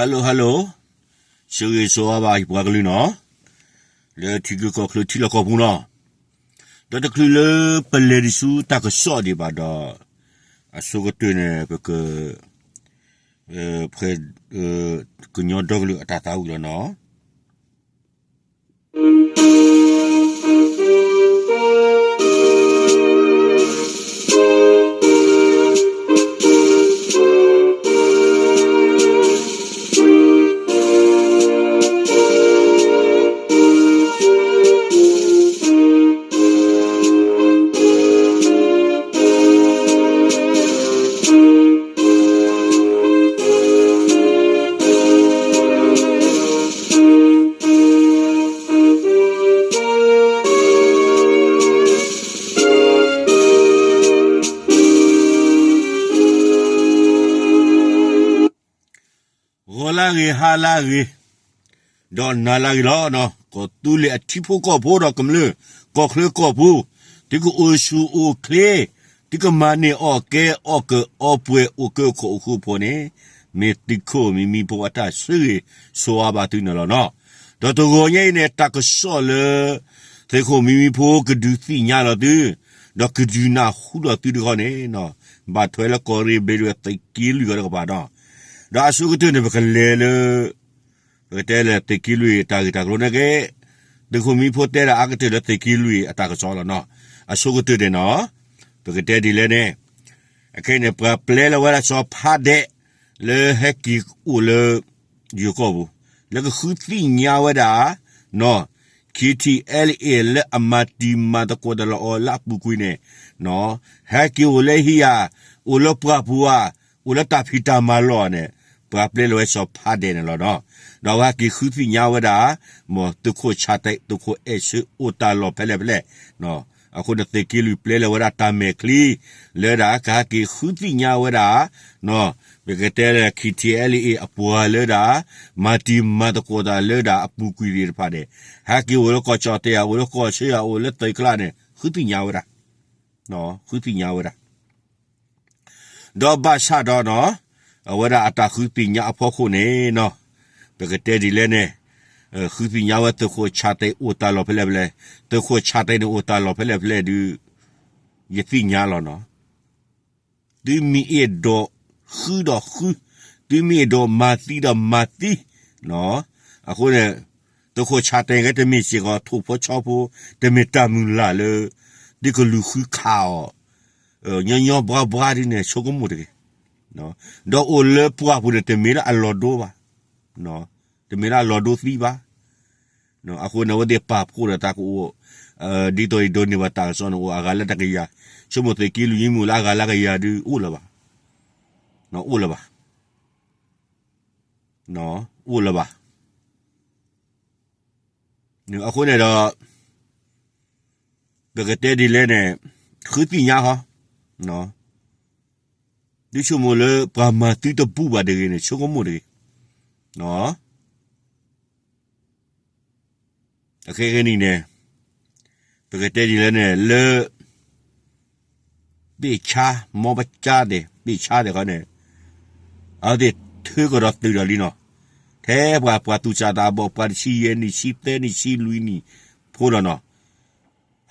Hello hello, ဆၢဂ့ၤဆၢဝါဘၣ်ယပှၤကလုာ်နီၤ, လၢထံဂုၤကီၢ်ချၢထံလီၢ်ကီၢ်ပူၤနီၤ, ဒီးတချုးလၢပလဲၤတဆူတၢ်ကစီၣ်ဒံးဘၣ်ဒီး, အဆိကတၢၢ်န့ၣ် ပက, ဖဲ, ကညီဒီကလုာ်အတၢ်သးဝံၣ်လီၤနီၤ. ဂီၤလၢဂ့ၤ ဟါလၢဂ့ၤ, ဒီးနၤလၢဂ့ၤလီၤ. ကီၢ်သူလ့ၤအထံဖိကီၢ်ဖိဒီးကမျၢၢ်, ကီၢ်ချၢကီၢ်ပူၤ, သုကအိၣ်ဆူၣ်အိၣ်ချ့, သုကမၤန့ၢ်အီၣ်ကဲအီၣ်ကၢအီပှဲၤ အိၣ်ကၢခိၣ်အိၣ်ဃူဖိန့ၣ်, မ့ၢ်သုးခိၣ်မံမံဖိအတၢ်ဆၢဂ့ၤဆၢဝါဘၣ်သုန့ၣ်လီၤနီၤ. ဒီးတဂီၤညါအံၤန့ၣ် တၢ်ကစီၣ်လၢ သုးခိၣ်မံမံဖိကဒုးသ့ၣ်ညါလီၤသု, ဒီးကဒုးနၢ်ဟူလီၤသုတခီန့ၣ်, ဘၣ်ထွဲလၢကီၢ်ရ့ၣ်ဘျ့းဒဝဲၢ်သုးက့လွံၢ်ဂၤတကပၤနီၤ. ဒီးအဆိကတၢၢ်န့ၣ် ပကလဲၤလၢ ပကတဲလၢသုးက့လွံၢ်အတၢ်ဂ့ၢ်တၢ်ကျိၤန့ၣ်က့, သုးခိၣ်မံမံဖိတဲဒၣ်အါကတၢၢ်လၢသုးက့လွံၢ်အတၢ်ကစီၣ်လီၤနီၤ. အဆိကတၢၢ်န့ၣ်နီၤ, ပကတဲဒ်လဲၣ်န့ၣ်, အခဲအံၤန့ၣ် ပှၤပျဲလီၤဝဲဒၣ်စီၤဖးဒဲး လၢဟဲက့ၤအိၣ်လၢ ယိၤကီၢ်ပူၤ, လၢကဃုသ့ၣ်ညါဝဲဒၣ် နီၤ, KTLA လၢအမၤတံၤမၤသကိးတၢ်လီၤအီၤလၢအပူၤကွံာ်န့ၣ်, နီၤ, ဟဲက့ၤအိၣ်လၢဟံၣ်ဧါ, အိၣ်လၢပှၢ်ပူၤဧါ, အိၣ်လၢတၢ်ဖံးတၢ်မၤလီၢ်န့ၣ်, ပှၤပျဲလီၤဝဲစီၤဖးဒဲးန့ၣ်လီၤနီၤ. ဒီးအဝဲဟဲက့ၤဃုသ့ၣ်ညါဝဲဒၣ် မ်သုးခိၣ်ဆၣ်တဲာ် သုးခိၣ်အဲၣ်ဆၢအိၣ်တၢ်လီၢ်ဖဲလဲၣ်ဖဲလဲၣ်, အဃိန့ၣ် သုးက့လွံၢ်ပျဲလီၤဝဲဒၣ်တၢ်မဲာ်ချံ လၢဒၣ်ကဟဲက့ၤဃုသ့ၣ်ညါဝဲဒၣ် နီၤ, ပကတဲလၢ KTLA အပှၤလၢဒၣ် မၤတံၤမၤသကိးတၢ်လၢဒၣ်အပူၤကွံာ်သ့ၣ်တဖၣ်န့ၣ်, ဟဲက့ၤအိၣ်လၢကီၢ်ကၠီၣ်တဲၣ်ဧါ, အိၣ်လၢကီၢ်ဆၢဧါ, အိၣ်လၢသုးကျါန့ၣ် ဃုသ့ၣ်ညါဝဲဒၣ်, ဃုသ့ၣ်ညါဝဲဒၣ်. ဒီးဘၣ်ဆၣ်ဒီးနီၤ, အဝဲဒၣ်အတၢ်ဃုသ့ၣ်ညါအဖီခိၣ်န့ၣ်နီၤ, ပကတဲဒ်လဲၣ်န့ၣ်, ဃုသ့ၣ်ညါဝဲသုးခိၣ်ဆၣ်တဲာ်အိၣ်တၢ်လီၢ်ဖဲလဲၣ်ဖဲလဲၣ်, သုးခိၣ်ဆၣ်တဲာ်န့ၣ်အိၣ်တၢ်လီၢ်ဖဲလဲၣ်ဖဲလဲၣ်ဒုး ယသ့ၣ်ညါလီၤနီၤ. သုမ့ၢ်အဲၣ်ဒိးဃုဒီးဃု, သုမ့ၢ်အဲၣ်ဒိးမၤသံဒီးမၤသံ, နီၤ, အဃိန့ၣ် သုးခိၣ်ဆၣ်တဲာ်က့ တမ့ၢ်စ့ၢ်ကီးထိၣ်ဖိဆီဖိ, တမ့ၢ်တၢ်မုၢ်လၢ်လၢ သုကလူၤဃုခးအီၤ ညီညီဘှါဘှါဒ်န့ၣ် ဆိကမိၣ်တဂ့ၤ. ဒီးအိၣ်လၢပှၢ်ပူၤန့ၣ် တမ့ၢ်လၢအလီၤဒိဘၣ်, တမ့ၢ်လၢအလီၤဒိသံဘၣ်. အဃိန့ၣ် အဝဲသ့ၣ်ပာ်ဖှိၣ်ဒီးတၢ်ကအိၣ်, ဒ်သိးယဒိးန့ၢ်ဘၣ်တၢ်ကစီၣ်န့ၣ် အိၣ်အဂၤလၢတကယၤ, ဆိကမိၣ်သုးက့လွံၢ် မ့ၢ်အိၣ်လၢအဂၤလၢကယၤဒုး အိၣ်လၢၤဘၣ်, အိၣ်လၢၤဘၣ်, အိၣ်လၢၤဘၣ်. အဃိန့ၣ်ဒီး ပကတဲဒ်လဲၣ်န့ၣ်, ဃုသ့ၣ်ညါဃီ, သုဆိကမိၣ်လၢပှၤမၤသုတဘူၣ်ဘၣ်တဂ့ၤန့ၣ် ဆိကမိၣ်တဂ့ၤ. အခဲကနံၣ်န့ၣ် ပကတဲဒ်လဲၣ်န့ၣ် လၢ ပ့ၣ်ဆါ မီပကါဒဲး ပ့ၣ်ဆါဒဲးဃီန့ၣ် အဝဲသ့ၣ်ထုးကဒီးသုးဒီးလံနီၤ. ထဲပှၤ ပှၤသူၣ်စၢ်သးဘီၣ် ပှၤတဆံယဲၢ်နံၣ် ဆံသၢနံၣ် ဆံလွံၢ်နံၣ်ဖိဒီးနီၤ,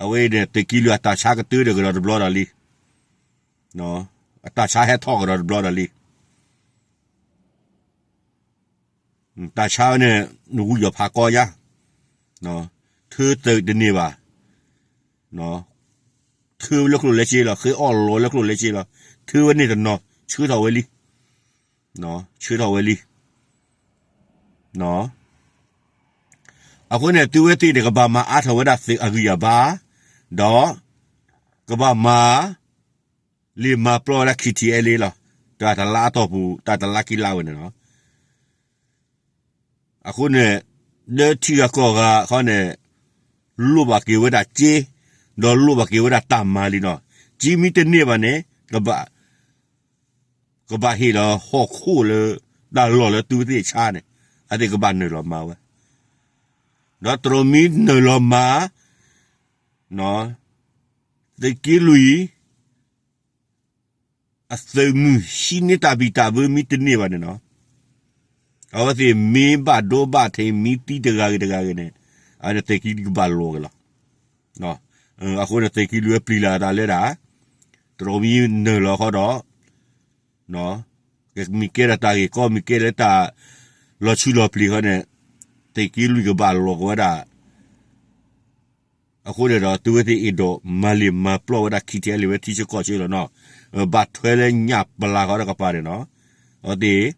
အဝဲန့ၣ် သုးက့လွံၢ်အတၢ်ဆါကတၢၢ်ဒီးကဒီးတဘျီဒီးလံ. အတၢ်ဆါဟဲထီၣ်ကဒီးတဘျီဒီးလံ. တၢ်ဆါဝဲန့ၣ် နဝံၤယီၤဖးကီညါ, ထုးသုးတန့ၢ်ဘၣ်, ထုးဝဲလၢကျိၣ်လဲစ့လီၤ, ဃ့အီၣ်လီၤလၢကျိၣ်လဲစ့လီၤ, ထုးဝဲန့ၣ်တနီၤ ဆှၢထီၣ်ဝဲလံ, ဆှၢထီၣ်ဝဲလံ. အဃိန့ၣ် သုဝဲသ့ၣ်န့ၣ်ကဘၣ်မၤအါထီၣ်ဝဲဒၣ်သုးအဂံၢ်အဘါ, ဒီး ကဘၣ်မၤ လံာ်မၤပျီဝဲဒၣ် KTLA လီၤ. တၢ်တလါအတီၢ်ပူၤ တၢ်တလါခံလါဝဲန့ၣ်လီၤ. အဃိန့ၣ် လၢထံဂၤကီၢ်ဂၤခီန့ၣ် လိၣ်ဘၣ်က့ၤဝဲဒၣ်စ့, ဒီးလိၣ်ဘၣ်က့ၤဝဲဒၣ်တၢ်မၤလံနီၤ. စ့မ့ၢ်တန့ၢ်ဘၣ်န့ၣ် ကဘၣ် ကဘၣ်ဟ့ၣ်လီၤဟီၣ်ခိၣ်လၢ တၢ်လီၢ်လၢသုဝဲသ့ၣ်ဆါန့ၣ် အဝဲသ့ၣ်ကဘၣ်နုာ်လီၤမၤဝဲ, ဒီးတြီမ့ၢ်နုာ်လီၤမၤ သုးက့လွံၢ် အသုးမုၢ်ဟံးန့ၢ်တၢ်ဘံၣ်တၢ်ဘၢမ့ၢ်တန့ၢ်ဘၣ်န့ၣ်နီၤ, အဝဲသ့ၣ်မ့ၢ်ဘၣ်ဒိဘၣ်ထံး မ့ၢ်သံတဂၤဂ့ၤတဂၤဂ့ၤန့ၣ်, အဝဲန့ၣ်သုးက့လွံၢ်ကဘၣ်လီၤက့ၤလီၤ. အဃိန့ၣ် သုးက့လွံၢ်ဝဲပျံၤလီၤအသးလၢဒၣ် တြီမံနၢၤလီၤဃီဒီး, မ့ၢ်ကဲထီၣ်တၢ်ဂ့ၢ်ကီ မ့ၢ်ကဲလၢတၢ်လီၤဆူလီၤပျံၤဃီန့ၣ်, သုးက့လွံၢ်ကဘၣ်လီၤက့ၤဝဲဒၣ်. အဃိန့ၣ်ဒီး သုဝဲသ့ၣ်အဲၣ်ဒိးမၤလ့ၢ်မၤပျီဝဲဒၣ် ခံထံအလံာ်ဝဲထံဆၢကီၢ်ဆၢလီၤနီၤ. ဘၣ်ထွဲလၢညၣ်ပျၢ်ဃီတကပၤန့ၣ်နီၤ, အဝဲသ့ၣ်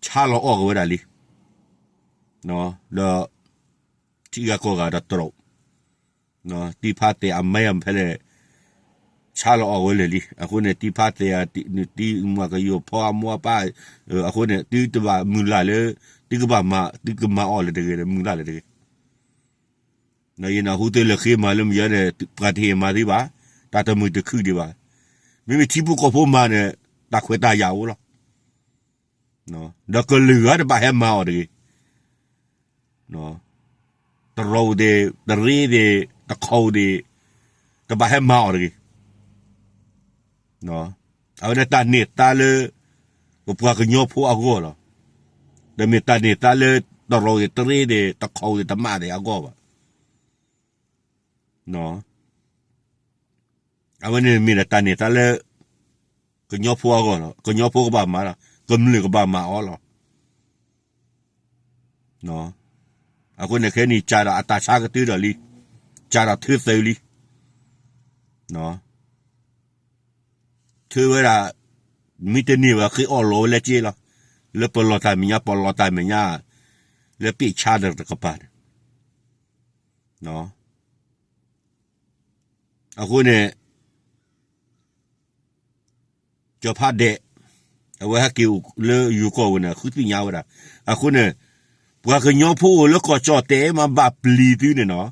ဆါလီၤအီၣ်က့ၤဝဲဒၣ်လံ, ဒီး ထံဂၤကီၢ်ဂၤဒီးတြီ, သံဖးသဲးအမဲအဖဲလဲၣ်, ဆါလီၤအီၣ်ဝဲလၢာ်လံ. အဃိန့ၣ် သံဖးသဲး တံၤမွၤကယိၤဖီအမိၢ်အပၢ်, အဃိန့ၣ် သုတဘၣ်မုၢ်လၢ်လၢ သုကဘၣ်မၤ သုကမၤအီၣ်လၢၤတဂ့ၤဒီး မုၢ်လၢ်လၢၤတဂ့ၤ. ယနၢ်ဟူသုလၢဃ့မၤလၢမုၢ်ယါန့ၣ် ပှၤတဟ့ၣ်မၤသုဘၣ်, တၢ်တမုာ်တခုၣ်ဒံးဘၣ်. မ့မ့ၢ်ထံဖိကီၢ်ဖိမၤန့ၣ် တၢ်ခွဲးတၢ်ယာ်အိၣ်လီၤ. ဒီးကလုာ်ဂၤတဘၣ်ဟဲမၤအီၤတဂ့ၤ. တရီသ့ၣ်, တရ့သ့ၣ်, တခိၣ်သ့ၣ်, တဘၣ်ဟဲမၤအီၤတဂ့ၤ. အဝဲန့ၣ်တၢ်န့ၢ်သါလၢ ပပှၤကညီဖိအဂီၢ်လီၤ. တမ့ၢ်တၢ်န့ၢ်သါလၢ တရီသ့ၣ်, တရ့သ့ၣ်, တခိၣ်သ့ၣ်, တမးသ့ၣ်အဂီၢ်ဘၣ်. အဝဲန့ၣ်မ့ၢ်ဒၣ်တၢ်န့ၢ်သါလၢ ကညီဖိအဂီၢ်လီၤ. ကညီဖိကဘၣ်မၤလီၤ, ကမျၢၢ်ကဘၣ်မၤအီၤလီၤ. အဃိန့ၣ်ခဲအံၤ စးထီၣ်အတၢ်ဆါကတၢၢ်ဒီးလံ, စးထီၣ်ထုသုးလံ. ထုဝဲဒၣ် မ့ၢ်တန့ၢ်ဘၣ် ဃ့အီၣ်လီၤဝဲလၢက့လီၤ. လၢပလီၢ်တၢ်မဲာ်ညါ ပလီၢ်တၢ်မဲာ်ညါ လၢပ့ၢ်ဆါဒီးတကပၤန့ၣ်. အဃိန့ၣ် ကၠီၤဖးဒဲး အဝဲဟဲက့ၤအိၣ်လၢယိၤကီၢ်ဝဲန့ၣ် ဃုသ့ၣ်ညါဝဲဒၣ်. အဃိန့ၣ် ပှၤကညီဖိအိၣ်လၢကီၢ်ကၠီၣ်တဲာ်မးဘၣ်ပျံၤသုန့ၣ်နီၤ,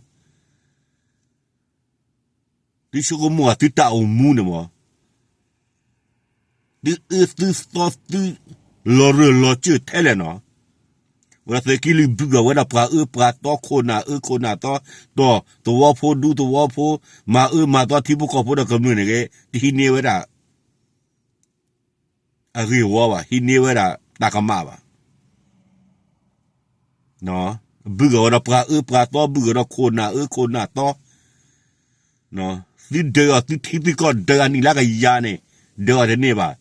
သုဆိကမိၣ်သုတၢ်အိၣ်မူန့ၣ်မး သုအၢသုသီသုလီၤရၢၢ်လီၤစၢၢ်ထဲလဲၣ်နီၤ. ဝဲဒၣ်သုးက့လွံၢ်ဘုၣ်ဂီၤဝဲဒၣ်ပှၤအၢပှၤသီ ခိၣ်နၢ်အၢခိၣ်နၢ်သီ, တီၢ်သဝီဖိဒူသဝီဖိ, မၤအၢမၤသီထံဖိကီၢ်ဖိဒီးကမျၢၢ်န့ၣ်ဂ့ၤ, တဟံးန့ၢ်ဝဲဒၣ် အဂ့ၢ်ဝီဘၣ်, ဟံးန့ၢ်ဝဲဒၣ်တၢ်ကမၣ်ဘၣ်. ဘုၣ်ဂီၤဝဲဒီးပှၤအၢပှၤသီ, ဘုၣ်ဂီၤဒီးခိၣ်နၢ်အၢခိၣ်နၢ်သီ, သုဒၢးအီၤသုထံသုကီၢ်ဒၢးအနံၣ်လၢကယၤန့ၣ်, ဒၢးအီၤတန့ၢ်ဘၣ်.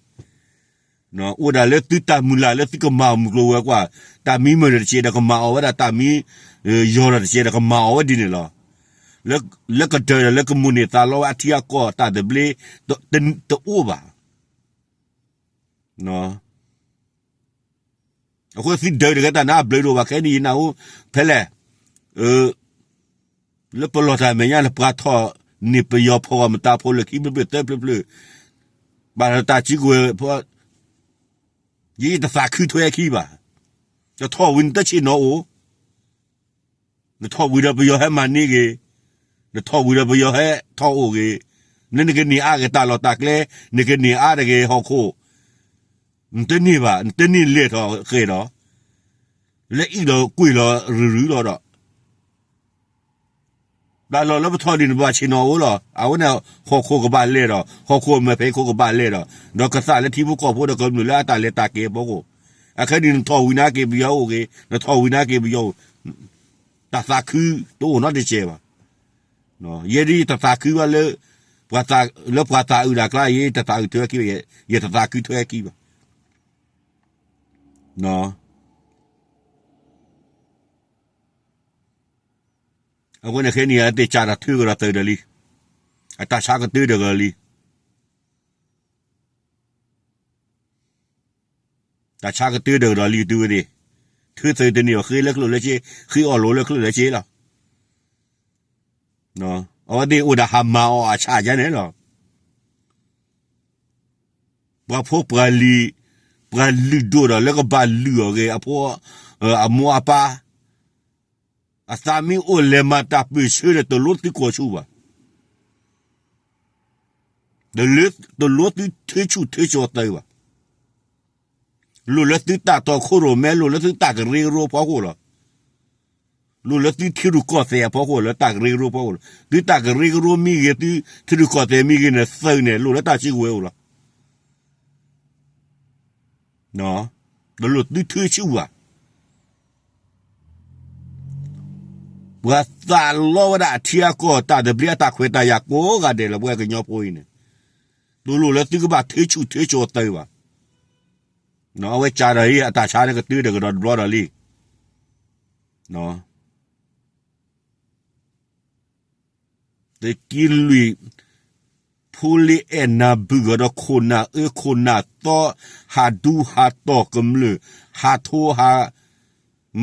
အိၣ်ဒၣ်လၢသုတၢ်မုၢ်လၢ်လၢသုကမၤအီၤမုၢ်ကျိၤဝဲၤကွာ်, တၢ်မံမုာ်ဒီးတစဲးဒီးကမၤအီၤဝဲဒၣ်, တၢ်မံယီၤဒီးတစဲးဒီးကမၤအီၤဝဲဒ်န့ၣ်လီၤ. လၢကဒၢးဒီးလၢကမိၣ်န့ၢ်သးလီဝဲအထံအကီၢ်တၢ်သဘျ့ တအိၣ်ဘၣ်. အဃိသုဒၢးတဂၤတၢ်နါဘျၢဒိၣ်ဘၣ်ခဲအံၤန့ၣ် ယနၢ်ဟူဖဲလဲၣ်, လၢပလီၢ်တၢ်မဲာ်ညါန့ၣ် ပှၤထီၣ်န့ၢ်ပယီၤဖီဂီၢ်မတၤဖိလၢခံဖျၢၣ်ဖျၢၣ်သၢဖျၢၣ်ဖျၢၣ်, ဘၣ်တၢ်စုကဝဲၤ, ယတသးခုထွဲခံဘၣ်. နထီၣ်ဝံၤနတဆ့ၣ်နီၤအိၣ်, နထီၣ်ဝံၤဒီးပယီၤဟဲမၤန့ၢ်ဂ့ၤ, နထီၣ်ဝံၤဒီးပယီၤဟဲထီၣ်အိၣ်ဂ့ၤ, လၢနကန့ၢ်အါဂ့ၤတၢ်လီၢ်တၢ်ကျဲ, နကန့ၢ်အါတဂ့ၤဟီၣ်ခိၣ်, နတန့ၢ်ဘၣ်, နတန့ၢ်လဲၤထီၣ်ဃဲၤဒီး, လၢအံၣ်ဒီးကွံာ်လီၤရုၢ်ရုၢ်လီၤဒီး တၢ်လီၢ်လၢပထီၣ်ဒံးန့ၣ် ပဘၣ်ဆ့ၣ်နီၤအိၣ်လီၤ. အဝဲန့ၣ် ဟီၣ်ခိၣ်ကဘၣ်လဲၤဒီး, ဟီၣ်ခိၣ်မဲာ်ဖံးခိၣ်ကဘၣ်လဲၤဒီး, ဒီးကသးလၢထံဖိကီၢ်ဖိဒီးကမျၢၢ်လၢအတၢ်လဲၤတၢ်က့ၤအဖီခိၣ်, အခဲအံၤန့ၣ် နထီၣ်ဝံၤနာ်က့ၤပယီၤအိၣ်ဂ့ၤ, နထီၣ်ဝံၤနာ်က့ၤပယီၤအိၣ်, တၢ်သးခုတအိၣ်နီတစဲးဘၣ်. ယဲဒၣ်ယတသးခုဘၣ်လၢ လၢပှၤသးအုးတၢ်ကျါ ယတသးအုးထွဲခံဘၣ်, ယတသးခုထွဲခံဘၣ်. အဃိန့ၣ်ခဲအံၤန့ၣ် အသ့ၣ်စးထီၣ်ထုကဒီးသုးဒီးလံ, အတၢ်ဆါကတၢၢ်ဒီးကဒီးလံ, တၢ်ဆါကတၢၢ်ဒီးကဒီးလံ သုဝဲသ့ၣ်, ထုသုးတန့ၢ်ဘၣ် ဃ့လၢကျိၣ်လၢစ့, ဃ့အီၣ်လိၤလၢကျိၣ်လၢစ့လီၤ. အဝဲသ့ၣ်အိၣ်ဒၣ်ဟးမၤအီၣ်အဆၣ်ယါန့ၣ်လီၤ. ပှၤဖိပှၤလံၤ, ပှၤလုၢ်ဒိၣ်ဒီးလၢကဘၣ်လုၢ်အီၣ်ဂ့ၤ အဖိ, အမိၢ်အပၢ်, အသးမ့ၢ်အိၣ်လဲၤမၤတၢ်ပၢၢ်ဆၢဒီး တလိၣ်သုကိးဆူၣ်ဘၣ်. တလိၣ်သုထၢဆူၣ်ထၢစိၤသုးဘၣ်. လိၣ်လၢသုတၢ်တီခိၣ်ရိၣ်မဲ, လိၣ်လၢသုတၢ်ကရၢကရိအဖီခိၣ်လီၤ. လိၣ်လၢသုထံရူၢ်ကီၢ်သဲးအဖီခိၣ် လၢတၢ်ကရၢကရိအဖီခိၣ်လီၤ. သုတၢ်ကရၢကရိမ့ၢ်ဂ့ၤ, သုထံရူၢ်ကီၢ်သဲးမ့ၢ်ဂ့ၤန့ၣ် သုးန့ၣ် လိၣ်လၢတၢ်စုကဝဲၤအိၣ်လီၤ. တလိၣ်သုထုးဆူၣ်ဘၣ်. ပှၤသးလီဝဲဒၣ်အထံအကီၢ် တၢ်သဘျ့အတၢ်ခွဲးတၢ်ယာ်ကိးဂၤဒဲးလၢ ပဝဲကညီဖိအံၤန့ၣ်, တလိၣ်လၢသုကဘၣ်ထုးဆူၣ်ထုးဆိးသုးဘၣ်. အဝဲကးဒီးအံၤ အတၢ်ဆါန့ၣ်ကတုၤဒီးကဒီးတဘျီဒီးလံ. သုးက့လွံၢ် ဖိလ့အဲၣ်နၤဘုၣ်ကဒီးခိၣ်နၢ်အၢခိၣ်နၢ်သီ, ဟးဒူဟးတီၢ်ကမျၢၢ်, ဟးထိဟး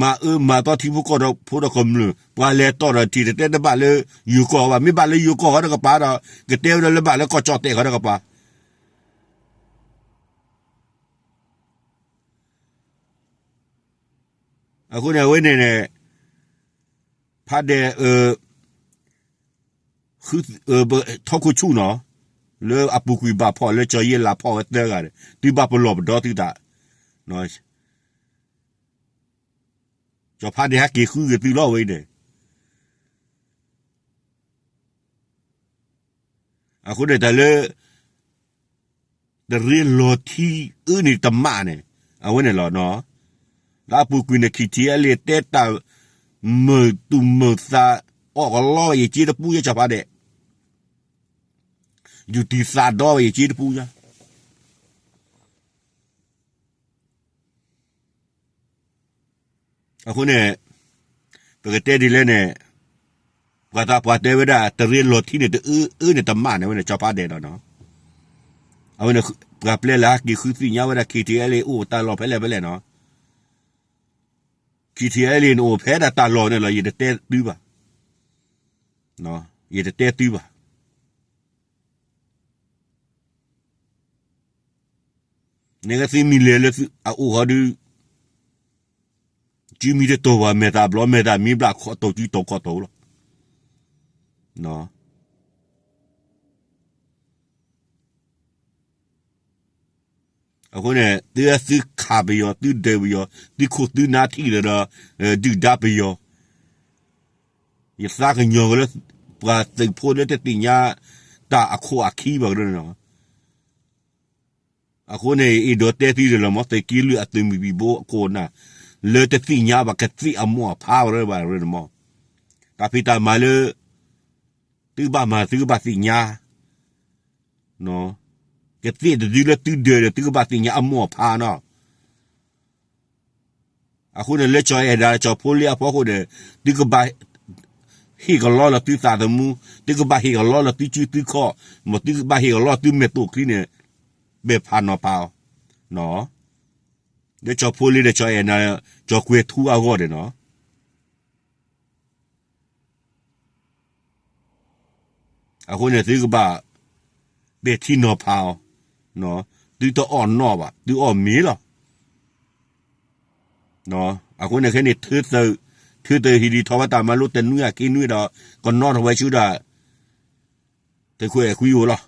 မၤအၢမၤသီထံဖိကီၢ်ဖိဒီးကမျၢၢ်, ပှၤလဲၤတီၢ်ဒီးထံၣ်တတဲတဘၣ်လၢယိၤကီၢ်ဘၣ်, မ့ၢ်ဘၣ်လၢယိၤကီၢ်ဃီတကပၤဒီး ကတဲဝဲဒၣ်လၢဘၣ်လၢကီၢ်ကၠီၣ်တဲာ်ဃီတကပၤ. အဃိန့ၣ် အဝဲန့ၣ်န့ၣ် ဖးဒဲး ထီၣ်ခိၣ်ဆူၣ်နီၤ, လၢအပူၤကွံာ်ဘၣ်ဖီၣ် လၢကၠီၤယ့လးဖီၣ်ဝဲသၢဂၤန့ၣ် သုဘၣ်ပလီၢ်ပဒီသုသး, ကၠီၤဖးဒဲးဟဲက့ၤဃုက့ၤသုလီၤဝဲအံၤန့ၣ်. အဃိန့ၣ်တၢ်လၢ တရ့လီၤထံအၢန့ၣ်တမးန့ၣ်, အဝဲန့ၣ်လီၤ. လၢအပူၤကွံာ်န့ၣ် ခံထံအဲလ့ၣ် တဲတၢ်မုာ်သူၣ်မုာ်သး အီၣ်ကလီဝဲယက့တပူညါ ကၠီၤဖးဒဲး, ယူၢ်တံၢ်သးဒီဝဲယက့တပူညါ. အဃိန့ၣ် ပကတဲဒ်လဲၣ်န့ၣ်, ပှၤသးပှၢ်တဲဝဲဒၣ် တရ့လီၤထံန့ၣ် တအၢအၢန့ၣ်တမးန့ၣ် အဝဲန့ၣ်ကၠီၤဖးဒဲးလီၤနီၤ. အဝဲန့ၣ် ပှၤပျဲလၢဟဲက့ၤဃုသ့ၣ်ညါဝဲဒၣ် ခံထံအဲလ့ၣ် အိၣ်တၢ်လီၢ်ဖဲလဲၣ်ဖဲလဲၣ်နီၤ. ခံထံအဲလ့ၣ်န့ၣ်အိၣ်ဖဲဒၣ်တၢ်လီၢ်န့ၣ်လီၤ. ယတတဲသုဘၣ်, ယတတဲသုဘၣ်. နကသုမံၤလဲၤလၢအအိၣ်ဃီဒုး စုမံၤတတိၢ်ဘၣ်, မဲာ်သၣ်ဘျီ မဲာ်သၣ်မံဘျၣ် ခီၣ်တိၢ်စုတီၤခီၣ်တိၢ်လီၤ. အဃိန့ၣ် သုသုခးပယီၤ သုဒၢးပယီၤ သုခိၣ်သုနၢ်ထံၣ်လၢဒီး ဒုၣ်ဒါပယီၤ, ယသးကညီၤကလၢ ပှၤသုးဖိလၢတသ့ၣ်ညါတၢ်အခိၣ်အခံဘၣ်ကရၢန့ၣ်လီၤ. အဃိန့ၣ် အဲၣ်ဒိးတဲသုဒီးလီၤမး သုးက့လွံၢ်အသုးမုၢ်သံၣ်ဘိအခိၣ်အနၢ် လၢတသ့ၣ်ညါဘၣ်ကသ့ၣ်အမိၢ်အဖါဝဲဘၣ်ရၢန့ၣ်မး, တၢ်ဖံးတၢ်မၤလၢ သုကဘၣ်မၤ သုကဘၣ်သ့ၣ်ညါ, ကသ့ၣ်တဒုလၢသုဒၢးဒီး သုကဘၣ်သ့ၣ်ညါအမိၢ်အဖါနီၤ. အဃိန့ၣ် လၢကၠီၤအဲၣ်ဒၣ် ကၠီၤဖိလ့အဖီခိၣ်န့ၣ် သုကဘၣ် ဟ့ၣ်ကလီလၢသုသးသမူ, သုကဘၣ်ဟ့ၣ်ကလီလၢသုစုသုခီၣ်, မ်သုကဘၣ်ဟ့ၣ်ကလီလၢသုမဲာ်တိၢ်ချံန့ၣ် ဘဲၣ်ဖးနီၤဖးအီၤ, လၢကၠီၤဖိလ့ဒီးကၠီၤအဲၣ်ဒၣ် ကၠီၤကွဲၤထူအဂီၢ်န့ၣ်နီၤ. အဃိန့ၣ် သုကဘၣ် ပဲာ်ထံနီၤဖးအီၤ, သုတအီၣ်နီၣ်ဘၣ် သုအီၣ်မ့ၤလီၤ. အဃိန့ၣ်ခဲန့ၣ် ထၢသုး ထၢသုးဟံးဒံးထီၣ်ဝဲတၢ်မၤလိတနွံအခံနွံဒီး ကနီၣ်ထီၣ်ဝဲဆူဒၣ် သုးခိၣ်အဲၣ်ခွံအိၣ်လီၤ.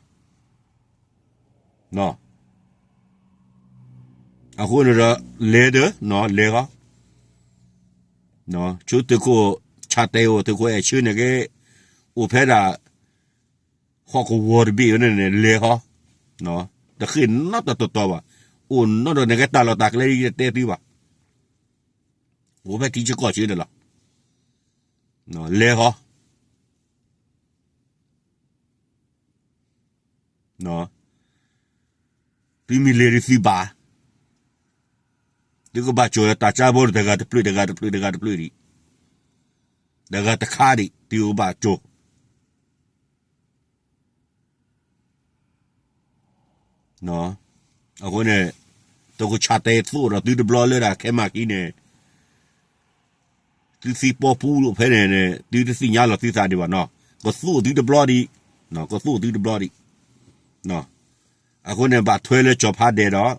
အဃိန့ၣ်ဒီး လဲၤဒီး လဲၤဃီ, ဆူသုးခိၣ်ဆၣ်တဲာ်အိၣ် သုးခိၣ်အဲၣ်ဆၢန့ၣ်က့ အိၣ်ဖဲဒၣ် ဟီၣ်ကဝီၤတဘ့ၣ်ဝဲန့ၣ်န့ၣ် လဲၤဃီ, တဃ့ၢ်နီတတီၤတီၤဘၣ်, အိၣ်နီဒီးန့ၣ်က့ တၢ်လီၢ်တၢ်ကျဲယတတဲသုဘၣ်, အိၣ်ဖဲထံဆၢကီၢ်ဆၢန့ၣ်လီၤ. လဲၤဃီ သုမ့ၢ်လဲၤဒ်သုဘၣ်, သုကဘၣ်ကၠီၤတၢ်ကၠါဘီတဂၤတဖျၢၣ် တဂၤတဖျၢၣ် တဂၤတဖျၢၣ်ဒံး, တဂၤတခါဒံး သုကဘၣ်ကၠီၤ. အဃိန့ၣ် သုးခိၣ်ဆၣ်တဲာ်သိၣ်ဒီးသုတဘျီလၢဒၣ်ခဲမၤကံန့ၣ် သုသံပီပူအိၣ်ဖဲန့ၣ်န့ၣ် သုတသ့ၣ်ညါလီၤသုသးဒံးဘၣ်နီၤ, ကသိၣ်သုတဘျီဒံး, ကသိၣ်သုတဘျီဒံး. အဃိန့ၣ် ဘၣ်ထွဲလၢကၠီၤဖးဒဲးဒီး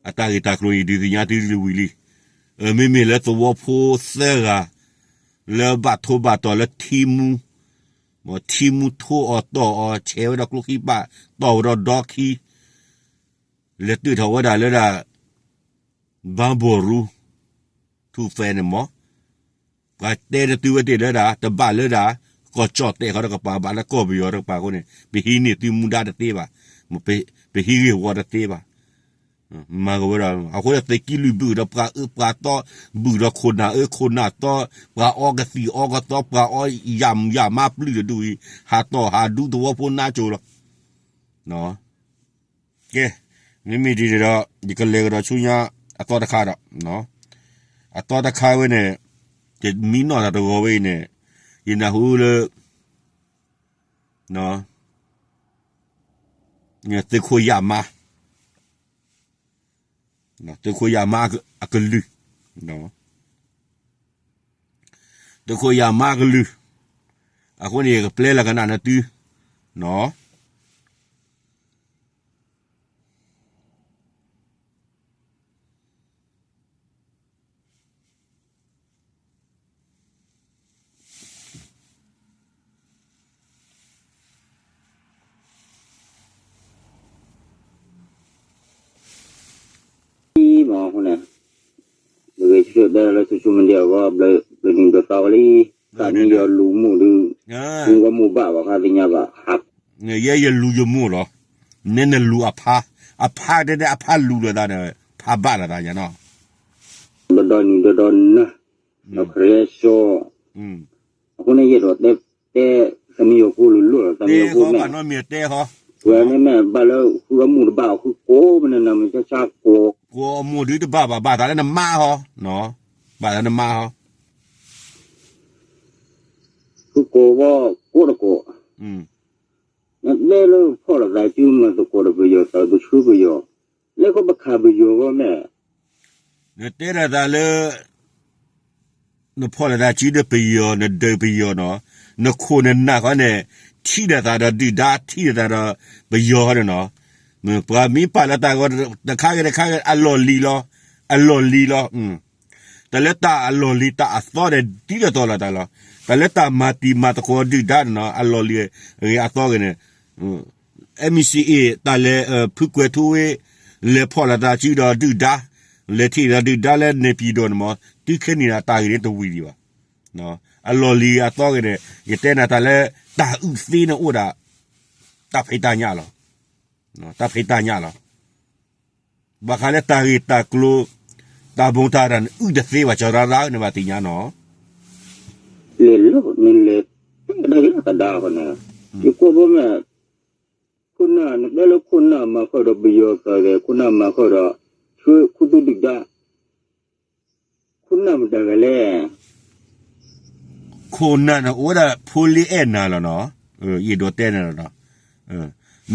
အတၢ်ဂ့ၢ်တၢ်ကျိၤအံၤ ဒုးသ့ၣ်ညါသုဝံၤလံ. မ့မ့ၢ်လၢသဝီဖိသၢဂၤ လၢဘၣ်ထိဘၣ်တီၤလၢထံမူ, ထံမူထိအီၤတီၢ်အီၤ ဆဲးဝဲဒီးကျိခံပၣ် တီၢ်ဝဲဒီးဒီခံ လဲၤတၢၢ်ထီၣ်ဝဲဒၣ်လၢဒၣ် ဘၣ်ဘီၣ်ရူ ထူၣ်ဖဲန့ၣ်မး, ပှၤတဲဒီးသုဝဲသ့ၣ်လၢဒၣ် တဘၣ်လၢဒၣ် ကီၢ်ကၠီၣ်တဲာ်ဃီတကပၤ ဘၣ်လၢကီၢ်ပယီၤတကပၤအဃိန့ၣ် ပဟံးန့ၢ်သုမူဒါတသ့ဘၣ်, ပဟံးဂ့ၢ်ဝီတသ့ဘၣ်. မၤကဝဲဒၣ် အဃိဒီးသုးက့လွံၢ်ဘုၣ်ဒီးပှၤအၢပှၤသီ, ဘုၣ်ဒီးခိၣ်နၢ်အၢခိၣ်နၢ်သီ, ပှၤအီကသံၣ်အီကသီ, ပှၤအီယၣ်မုၢ်ယၣ်မါပျုၢ်တဒူၣ်အံၤ, ဟးတီၢ်ဟးဒူသဝီဖိနါစိၤလီၤ. ကဲ, မ့မ့ၢ်ဒ်န့ၣ်ဒီး ယကလဲၤကဒီးဆူညါအသီတခါဒီး, အသီတခါဝဲန့ၣ်, ယမံနီၣ်တၢ်တဂီၤဝဲအံၤန့ၣ်, ယနၢ်ဟူလၢ သုးခိၣ်ယၣ်မါ, သုးခိၣ်ယၣ်မါအကလုၢ်, သုးခိၣ်ယၣ်မါအကလုၢ်, အဃိန့ၣ် ယကပျဲလီၤကနၣ်နသု, မ့ၢ်အဃိန့ၣ်, ပဂ့ၤဆၢထၢၣ်တဲလၢ social media အဂီၢ် ဘျၢနံၤဘျၢသီဝဲလံ, သးမံယီၤလူၤမိၢ်ဒုး, လူၤဝဲမိၢ်ဘၣ်ဘၣ်ခါသ့ၣ်ညါဘၣ်, ယဲယလူၤယမိၢ်လီၤ, နဲနလူၤအဖါ, အဖါတဲဒၣ်အဖါလူၤလိာ်သးန့ၣ် ဖးဘၣ်လိာ်သးယါနီၤ, ဒီဒီနံၤဒီဒီနၤ, ဒီးခရံာ်စီ, အဃိန့ၣ်ယအဲၣ်ဒိးတဲ, တဲ, သးမံယီၤဖိလူၤလိၢ်လီၤ သးမံယီၤဖိမ့ၢ်, တဲဟီဘၣ်နီတမံၤတဲဟီ, ဝဲန့ၣ်မ့ၢ်ဘၣ်လၢဃုအမိၢ်တဘၣ်အီၤ ဃုကိးမနုၤနၤမ့ၢ်ဆါဆါကိး, ကိးအမိၢ်ဒုတဘၣ်ဘၣ် ဘၣ်သးလၢနမါဟီ, ဘၣ်သးနမါဟီ, ဃုကိးဝဲကိးတကိး, နတဲလၢဖီၣ်လိာ်သးစုမၤသကိးဒီးပယီၤသး ပဆှၢပယီၤ, လၢခီပခးပယီၤဝဲမ့ၢ် နတဲဒၣ်သးလၢ နဖီၣ်လိာ်သးစုဒီးပယီၤ နဒုးပယီၤနီၤ, နခိၣ်နနၢ်ဃီန့ၣ် ထံၣ်လိာ်သးဒီးဒုၣ်ဒါ ထံၣ်လိာ်သးဒီးပယီၤဃီန့ၣ်နီၤ, ပှၤမ့ၢ်ပာ်လီၤတၢ်ဂီၤတခါဂ့ၤတခါဂ့ၤ အလီၢ်လံၤလီၤ, အလီၢ်လံၤလီၤ, တၢ်လၢတၢ်အလီၢ်လံၤတၢ်အသီန့ၣ် ဒ်သိးသိးလိာ်သးလီၤ, တၢ်လၢတၢ်မၤတံၤမၤသကိးဒုၣ်ဒါန့ၣ်နီၤ အလီၢ်လံၤဂ့ၤအသီဂ့ၤန့ၣ် MCA တၢ်လဲၤ ဖုကွဲၤထူဝ့ လဲၤဖီၣ်လိာ်သးစုဒီးဒုၣ်ဒါ, လဲၤထံၣ်ဒီးဒုၣ်ဒါလၢန့ၣ်ပံၤဒိၣ်န့ၣ်မး တုၤခဲနံၤန့ၣ်တၢ်ဂ့ၢ်န့ၣ်တဝံၤဒံးဘၣ်. အလီၢ်လံၤအသီဂ့ၤန့ၣ် ယတဲနၤတၢ်လၢတၢ်အုၣ်သ့န့ၣ်အိၣ်ဒၣ် တၢ်ဖံးတၢ်ညၣ်လီၤ. တၢ်ဖံးတၢ်ညၣ်လီၤ. ဘၣ်ဃးလၢတၢ်ဂ့ၢ်တၢ်ကျိၤ တၢ်ဘိးတၢ်ရၣ်န့ၣ် အုၣ်တသ့ဘၣ် ကၠီၤရၣ်ရၣ်န့ၣ်ဘၣ်သ့ၣ်ညါနီၤ. လဲၤလၢနလဲၤတဲဒၣ်ကဒါဃီန့ၣ် ယကွၢ်ဘီမ့ၢ် ခိၣ်နၢ် နတဲလၢခိၣ်နၢ်မၤဃုာ်ဒီးပယီၤသးဂဲၤ ခိၣ်နၢ်မၤဃုာ်ဒီး ဆှၢခူသူၣ်ဒုၣ်ဒါ ခိၣ်နၢ်မတၤဂၤလဲၣ် ခိၣ်နၢ်န့ၣ်အိၣ်ဝဲဒၣ်ဖိလ့အဲၣ်နၤလီၤနီၤ. ယအဲၣ်ဒိးတဲန့ၣ်လီၤနီၤ.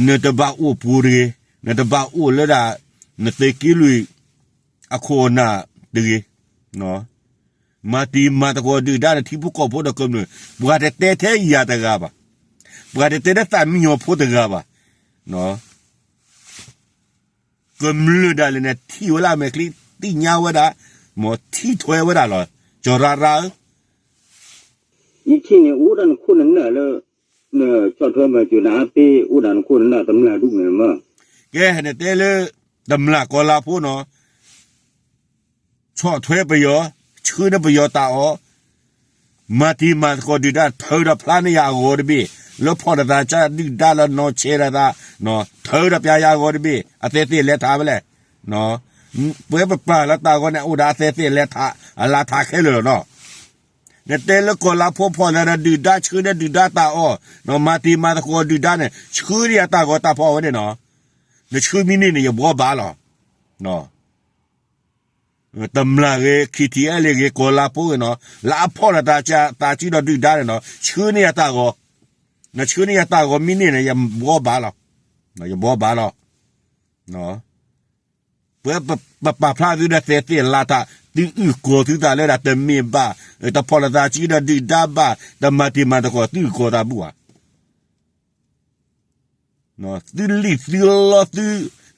နတဘၣ်အိၣ်ပူၤတဂ့ၤ, နတဘၣ်အိၣ်လၢဒၣ် နသုးက့လွံၢ်အခိၣ်အနၢ်တဂ့ၤ. မၤတံၤမၤသကိးဒုၣ်ဒါန့ၣ် ထံဖိကီၢ်ဖိဒီးကမျၢၢ် ပှၤတတဲထဲယၤတဂၤဘၣ်. ပှၤတတဲလၢသးမံညီၤဖိတဂၤဘၣ်. ကမျၢၢ်ဒၣ်လဲာ်န့ၣ် ထံၣ်ဝဲလၢအမဲာ်ချံ သ့ၣ်ညါဝဲဒၣ်, မ်ထံၣ်ထွဲဝဲဒၣ်လီၤ. ကၠီၤရၣ်ရၣ်ဧၢ, ယထံၣ်န့ၣ် အိၣ်ဒၣ်နခိၣ်နနၢ်လၢ နဆီၣ်ထွဲမၤစၢၤနအါသ့ အိၣ်ဒၣ်နခိၣ်နနၢ်တမျၢ်ဒူၣ်န့ၣ်မး. ကဲ နတဲလၢ တမျၢ်ကီၤလါဖိနီၤ ဆီၣ်ထွဲပယီၤ, ဆှၢန့ၢ်ပယီၤတၢ်အီၣ်, မၤတံၤမၤသကိးဒုၣ်ဒါ ထုးဒီးဖျါန့ၢ်ယၤအဂီၤတဘ့ၣ်, လၢဖီၣ်လိာ်သးကဒုၣ်ဒါလၢနီၢ်ဆဲးလိာ်သး, ထုးဒီးပျၢ်ယၤအဂီၤတဘ့ၣ်, အသဲသ့ၣ်လဲၤထးဖဲလဲၣ်. ပဝဲပပာ်လီၤတၢ်ဂီၤန့ၣ် အိၣ်ဒီးအသဲသ့ၣ်လဲၤထး အလါထးခဲလၢာ်လီၤနီၤ. နတဲလၢကီၤလါဖိဖီၣ်လိာ်သးဒီးဒုၣ်ဒါ ဆှၢန့ၢ်ဒုၣ်ဒါတၢ်အီၣ်, မၤတံၤမၤသကိးဒုၣ်ဒါန့ၣ် ဆှၢန့ၢ်ယၤတၢ်ဂီၤတၢ်ဖီၣ်ဝဲန့ၣ်နီၤ. နဆှၢမံန့ၢ်န့ၣ် ယဘှီဘၣ်လီၤ. တမျၢ်ဂ့ၤ ခံထံအဲလ့ၢ်ဂ့ၤ ကီၤလါဖိဂ့ၤနီၤ လၢအဖီၣ်လိာ်သးစုဒီးဒုၣ်ဒါန့ၣ်နီၤ ဆှၢန့ၢ်ယၤတၢ်ဂီၤ, နဆှၢန့ၢ်ယၤတၢ်ဂီၤမံန့ၢ်န့ၣ် ယဘှီဘၣ်လီၤ. ယဘှီဘၣ်လီၤ. ပဝဲပပာ်ဖျါသုဒီးသဲသ့ၣ်လါထး သုအုၣ်ကီၤသုသးလၢဒၣ်တမ့ၢ်ဘၣ်, တဖီၣ်လိာ်သးစုဒီးဒုၣ်ဒါဘၣ်, တမၤတံၤမၤသကိး သုအုၣ်ကီၤသးဘူၣ်ဧါ. သုလံၣ်သုလီ သု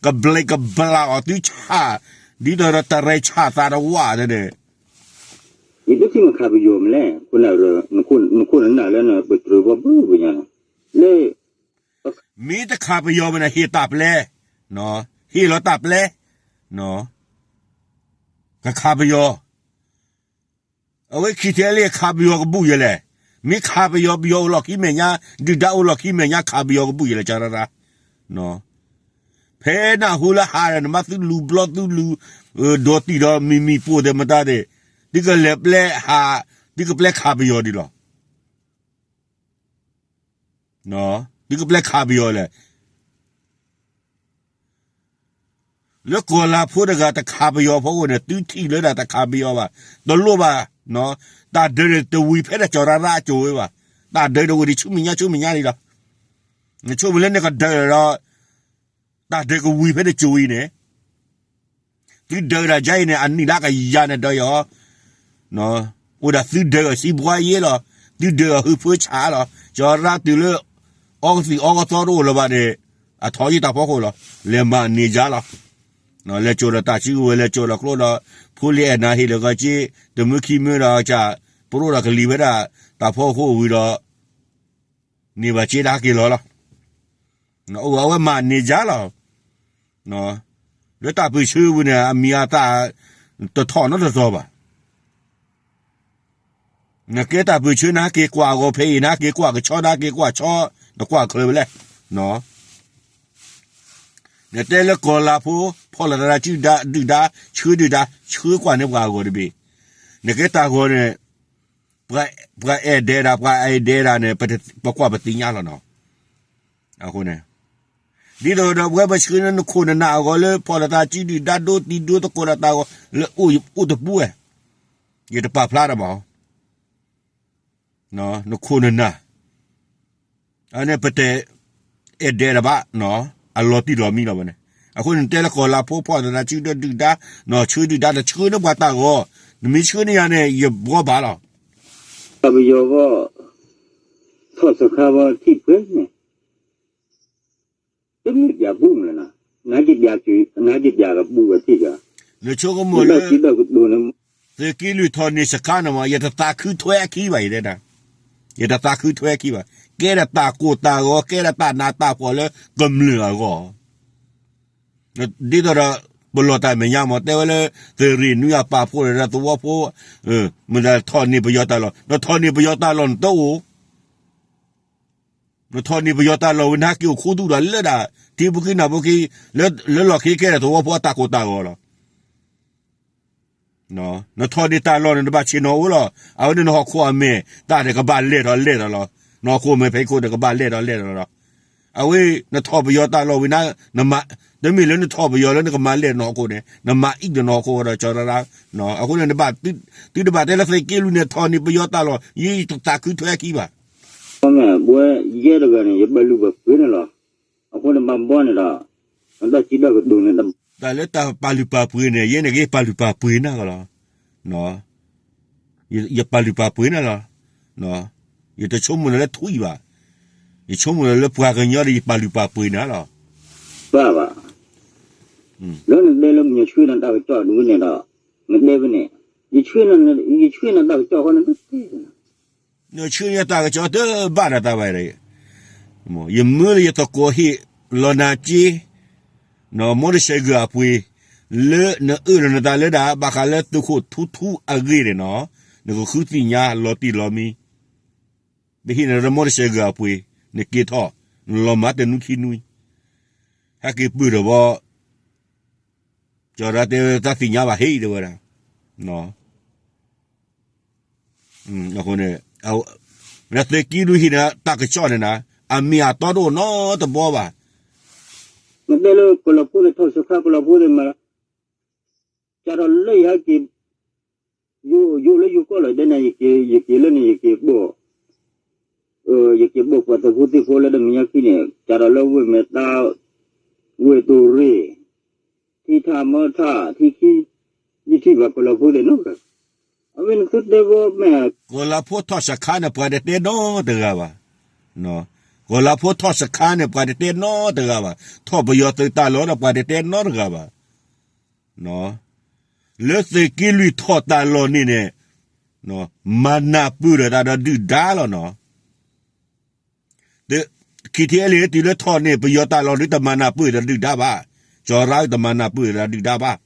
ကဘျဲးကဘျၣ်အီၤ သုဆး, ဒ်သိးဒီးတရဲဆးသးတဝၣ်န့ၣ်, ယတထံၣ်မ့ၢ်ခးပယီၤမလဲၣ်, နခိၣ်နနၢ်လၢနပတြၢၤဘီဘုပညါ, လၢ မ့ၢ်တခးပယီၤမ့ၢ်န့ၣ် ဟ့ၣ်တၢ်ပျဲ, ဟ့ၣ်လီၤတၢ်ပျဲ, ကခးပယီၤ အဝဲခံထံလံခးပယီၤကဘူၣ်ယဲလဲၣ်, မ့ၢ်ခးပယီၤ ပယီၤအိၣ်လီၢ်ခံမဲာ်ညါ, ဒုၣ်ဒါအိၣ်လီၢ်ခံမဲာ်ညါ ခးပယီၤကဘူၣ်ယဲလဲၣ် ကၠီၤရၣ်ရၣ်. ဖဲနၢ်ဟူလၢဟးဒီး နဘၣ်သုလူၤဘျီသုလူၤ, ဒီးတံၢ်ဒီးမံၤမံၤပိာ်သ့ၣ်မတၤသ့ၣ်, သုကလဲၤပျဲဟး, သုကပျဲခးပယီၤဒံးလီၤ. သုကပျဲခးပယီၤလဲၣ်. လၢကီၢ်လၤဖိတဂၤတခးပယီၤဖီခိၣ်န့ၣ် သုထံၣ်လၢဒၣ်တခးပယီၤဘၣ်, တလိၣ်ဘၣ်, တၢ်ဒုးန့ၣ်တဝံၤဖဲဒၣ်ကၠီၤရၣ်ရၣ်အစိၤဝဲဘၣ်, တၢ်ဒုးတဝံၤဒံးဆူမဲာ်ညါဆူမဲာ်ညါဒံးလီၤ. နဆိကမိၣ်လၢနကဒုးဒီး တၢ်ဒုးကဝံၤဖဲတစိၤအံၤန့ၣ်, သုဒုးဒၣ်ယါအံၤန့ၣ် အနံၣ်လၢကယၤန့ၣ်ဒုးအီၤ, အိၣ်ဒၣ်သုဒုးအီၤစံးဘှါယ့လီၤ, သုဒုးအီၤဟုဖၢဆးလီၤ, ကၠီၤရၣ်တုၤလၢ အီကသံၣ်အီကသီတအိၣ်လၢၤဘၣ်န့ၣ်, အထီယံာ်တၢ်ဖီခိၣ်လီၤ, လဲၤမၤန့ၢ်ယါလီၤ. လဲၤစိာ်ဒီးတၢ်စုကဝဲၤ လဲၤစိာ်ဒီးကျိဒီး, ဖိလံၤအဲၣ်နၤဟ့ၣ်လၢၤဂီၤက့, တမုၢ်ခံမုၢ်ဒီးက, ပရိၣ်ဒီးကလံၤဝဲဒၣ်, တၢ်ဖီခိၣ်ဝံၤဒီး န့ၢ်ဘၣ်က့ဒၣ်ဟဲက့ၤလီၤလီၤ. အဝဲမၤန့ၢ်ယါလီၤ. လၢတၢ်ပၢၢ်ဆၢပူၤန့ၣ် အမံၤအသၣ် တထီၣ်နီတတီၤဘၣ်. နကဲတၢ်ပၢၢ်ဆၢ နဟဲက့ၤကွၢ်အဂီၢ်ဖဲအံၤ နဟဲက့ၤကွၢ်ကဆီ နဟဲက့ၤကွၢ်ဆီ, နကွၢ်ချၢဖဲလဲၣ်. နတဲလၢကီၢ်လၤဖိ ဖီၣ်လိာ်သးတၢ်စုဒုၣ်ဒါ ဆှၢဒုၣ်ဒါ ဆှၢကွၢ်န့ၢ်ပှၤအဂီၢ်တဘ့ၣ်. နကဲတၢ်ဂီၤန့ၣ် ပှၤအဲၣ်ဒဲးဒၣ် ပှၤအဲၣ်ဒဲးဒၣ်န့ၣ် ပကွၢ်ပသ့ၣ်ညါလီၤနီၤ. အဃိန့ၣ် ဒ်သိးဒီးပဝဲပဆှၢန့ၢ်နခိၣ်နနၢ်အဂီၢ်လၢ ဖီၣ်လိာ်သးစုဒုၣ်ဒါ ဒိသံဒိသကိးလိာ်သးအဂီၢ် လၢအိၣ်တပူၤဝဲ, ယတပာ်ဖျါတၢ်ဘၣ် နခိၣ်နနၢ်, အန့ၣ်ပတအဲၣ်ဒဲးတၢ်ဘၣ်, အလီၤတံၢ်လီၤမံလီၤဝဲန့ၣ်. အဃိန့ၣ် နတဲလၢကီၢ်လၤဖိ ဖီၣ်လိာ်သးစုဒုၣ်ဒါ, ဆှၢဒုၣ်ဒါ နဆှၢန့ၢ်ပှၤတၢ်ဂီၤ, နမ့ၢ်ဆှၢန့ၢ်ယၤန့ၣ် ယဘှီဘၣ်လီၤ. ပယီၤဂီၢ် ထီၣ်စခါဘၣ်ထံၣ်ပှဲၤန့ၣ် တမ့ၢ်ပျးပူမးလၢၤ, နက့ၤပျးကပူဝဲထံၣ်က, နဆိကမိၣ်လၢ သုးက့လွံၢ်ထီၣ်န့ၢ်စခါန့ၣ်မး ယတသးခုထွဲအခံဘၣ် ယတဲဒၣ်, ယတသးခုထွဲအခံဘၣ်. ကဲဒၣ်တၢ်ကိၢ်တၢ်ဂီၤ ကဲဒၣ်တၢ်နးတၢ်ဖှီၣ်လၢကမျၢၢ်အဂီၢ် ဒ်သိးဒီး ပလီၢ်တၢ်မဲာ်ညါမး တဲဝဲလၢ သုးရ့ၣ်နွံအပာ်ဖှိၣ်ဒီးသဝီဖိ, မ့ၢ်ဒၣ်ထီၣ်န့ၢ်ပယီၤတၢ်လီၢ်, နထီၣ်န့ၢ်ပယီၤတၢ်လီၢ်နတအိၣ်, နထီၣ်န့ၢ်ပယီၤတၢ်လီၢ်ဝံၤ နဟဲက့ၤအိၣ်ခူသူၣ်ဒီးလၢဒၣ် ထံဖိကံၢ်နၢ်ဖိခံ, လၢလီၢ်ခံကဲဒၣ်သဝီဖိအတၢ်ကိၢ်တၢ်ဂီၤလီၤ. နထီၣ်န့ၢ်တၢ်လီၢ်န့ၣ် နဘၣ်ဆ့ၣ်နီၤအိၣ်လီၤ. အဝဲန့ၣ်နဟီၣ်ခိၣ်အမဲာ် တၢ်န့ၣ်ကဘၣ်လဲၢ်ထီၣ်လဲၢ်ထီၣ်လီၤ. နဟီၣ်ခိၣ်အမဲာ်ဖဲခိၣ်န့ၣ် ကဘၣ်လဲၢ်ထီၣ်လဲၢ်ထီၣ်လီၤ. အဝဲ နထီၣ်ပယီၤတၢ်လီၢ်ဝံၤန့ၣ် နမၤ, တမ့ၢ်လၢနထီၣ်ပယီၤလၢနကမၤလဲၢ်နဟီၣ်ခိၣ်န့ၣ် နမၤအံၣ်ဒီးနဟီၣ်ခိၣ်ဒီးကၠီၤရၣ်ရၣ်, အဃိန့ၣ် သုတဘၣ်တဲလၢသုးက့လွံၢ်န့ၣ် ထီၣ်န့ၢ်ပယီၤတၢ်လီၢ် ယတသးခုထွဲခံဘၣ်. ပဝဲယဲတဂၤန့ၣ် ယပာ်လုၢ်ပာ်ပှ့ၤန့ၣ်လီၤ. အဃိန့ၣ်ဘၣ်ဘီန့ၣ်ဒီး အတၢ်စံးတၢ်ကတိၤန့ၣ် တၢ်လၢတၢ်ပာ်လုၢ်ပာ်ပှ့ၤန့ၣ် ယဲန့ၣ်က့ၤပာ်လုၢ်ပာ်ပှ့ၤနၤကလီၤ. ယပာ်လုၢ်ပာ်ပှ့ၤနၤလီၤ. ယတဆိကမိၣ်လၢလၢထွံၣ်ဘၣ်. ယဆိကမိၣ်လၢလၢပှၤကညီဒီးယပာ်လုၢ်ပာ်ပှ့ၤနၤလီၤ. ဘၣ်ဘၣ်. လၢနတဲလၢယဆှၢနတၢ်ကစီၣ်တဝံၤန့ၣ်ဒီး နတဲဖဲန့ၣ် ယဆှၢနတၢ်ကစီၣ်ဃီန့ၣ်တတဲ နဆှၢယတၢ်ကစီၣ်တဘၣ်ဒီးတၢ်ဘၣ်ဒီး, ယမၢလၢယသကိးဟ့ၣ်လီၤနၤက့, မိၢ်တဆဲးဂုၤအပှ့ၤ, လၢနအၢၣ်လီၤနသးလၢဒၣ် ဘၣ်ဃးလၢသုးခိၣ်ထူထူအဂ့ၢ်န့ၣ်နီၤ, နကဃုသ့ၣ်ညါလီၤတံၢ်လီၤမံ. ပဟ့ၣ်နၤလၢမိၢ်တဆဲးဂုၤအပှ့ၤ, နက့ၤထီၣ်, နလီၤမၢ်တနွံခံနွံ, ဟဲက့ၤပၢၢ်ထီၣ်ဘီ ကၠီၤရၣ်တဲတၢ်သ့ၣ်ညါဘၣ်ဟ့ၣ်တဲဝဲဒၣ်. အဃိန့ၣ် သုးက့လွံၢ်ဟံၣ်န့ၣ် တၢ်ကစီၣ်န့ၣ်နၤ အမ့ၢ်အတီတအိၣ်နီတဘီဘၣ်. နတဲလၢကလီၤဖိသ့ၣ်ထီၣ်စခါ ကလီၤဖိသ့ၣ်မၤ ကဒီးလၢယဟဲက့ၤ ယိလၢယိကီၢ်လီၤဒဲန့ၣ် ယက့ၤလၢန့ၣ် ယက့ၤဘိၣ် ယက့ၤဘိၣ်ပှၤသုးဖိသံၣ်ဖိလၢတမံၤညါခံန့ၣ် ကဒီးလၢဝ့ၢ်မဲာ်တၢ် ဝ့ၢ်တိၤရ့ၣ် ထံထၣ်မီထၣ် ထံခံ ယထံၣ်ဘၣ်ကလီၤဖိသ့ၣ်နီတဂၤ. အဝဲနသုတဲဘီမ့ၢ် ကီၤလၤဖိထီၣ်စခါန့ၣ် ပှၤတတဲနီတဂၤဘၣ်. ကီၤလၤဖိထီၣ်စခါန့ၣ် ပှၤတတဲနီတဂၤဘၣ်. ထီၣ်ပယီၤသုးတၢ်လီၢ်ဒီး ပှၤတတဲနီတဂၤဘၣ်. လၢသုးက့လွံၢ်ထီၣ်တၢ်လီၢ်န့ၣ်န့ၣ် မၤနၢ်ပၢၢ်ဒီးတၢ်ဒီးဒုၣ်ဒါလီၤနီၤ. ခံထံအဲလ့ၣ်တုၤလၢထီၣ်န့ၣ် ပယီၤတၢ်လီၢ်ဒုးတမၤနၢ်ပၢၢ်ဒီးဒုၣ်ဒါဘၣ်. ကၠီၤရၣ်တမၤနၢ်ပၢၢ်ဒီးဒုၣ်ဒါဘၣ်.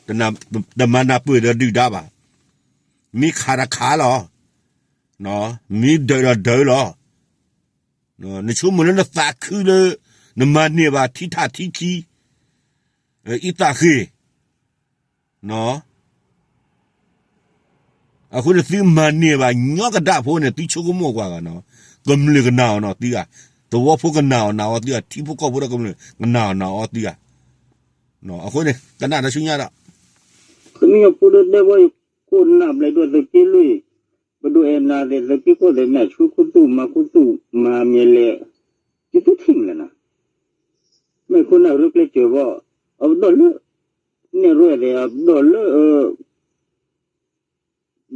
တမၤနၢ်ပၢၢ်ဒီးဒုၣ်ဒါဘၣ်. မ့ၢ်ခးဒီးခးလီၤ. မ့ၢ်ဒုးဒီးဒုးလီၤ. နဆိကမိၣ်လၢနသးခုလၢ နမၤန့ၢ်ဘၣ်ထံထးထံခံ, အံသးဃ့ၢ်, အဃိန့ၣ် သုမၤန့ၢ်ဘၣ်ညီကဒၣ်ဖိန့ၣ် သုဆိကမိၣ်ကွၢ်ဂၤနီၤ, ကမျၢၢ်ကနာ်အီၤနာ်အီၤသုဧါ, သဝီဖိကနာ်အီၤနာ်အီၤသုဧါ, ထံဖိကီၢ်ဖိဒီးကမျၢၢ်ကနာ်အီၤနာ်အီၤသုဧါ. အဃိန့ၣ် ကနၣ်တၢ်ဆူညါဒီး ကမ့ၢ်ဖိဒိၣ်တဲဘီ ယခိၣ်နၢ်ဘျဲၣ်ဒိၣ်သုးက့လွံၢ်, ပဒိၣ်အဲၣ်နၤသ့ၣ် သုးက့ခိၣ်သ့ၣ် မ့ၢ်ဆူခိၣ်သူၣ်မၤခိၣ်သူၣ်မၤမ့ၢ်လဲၣ်, ယတထံၣ်မလဲၣ်နၤ, မ့ၢ်ခိၣ်နၢ်ရ့ကျဲစၢၤဘီ, အပဒီၣ်လၢ နဲၣ်ရွဲၣ်သ့ၣ် အပဒီၣ်လၢ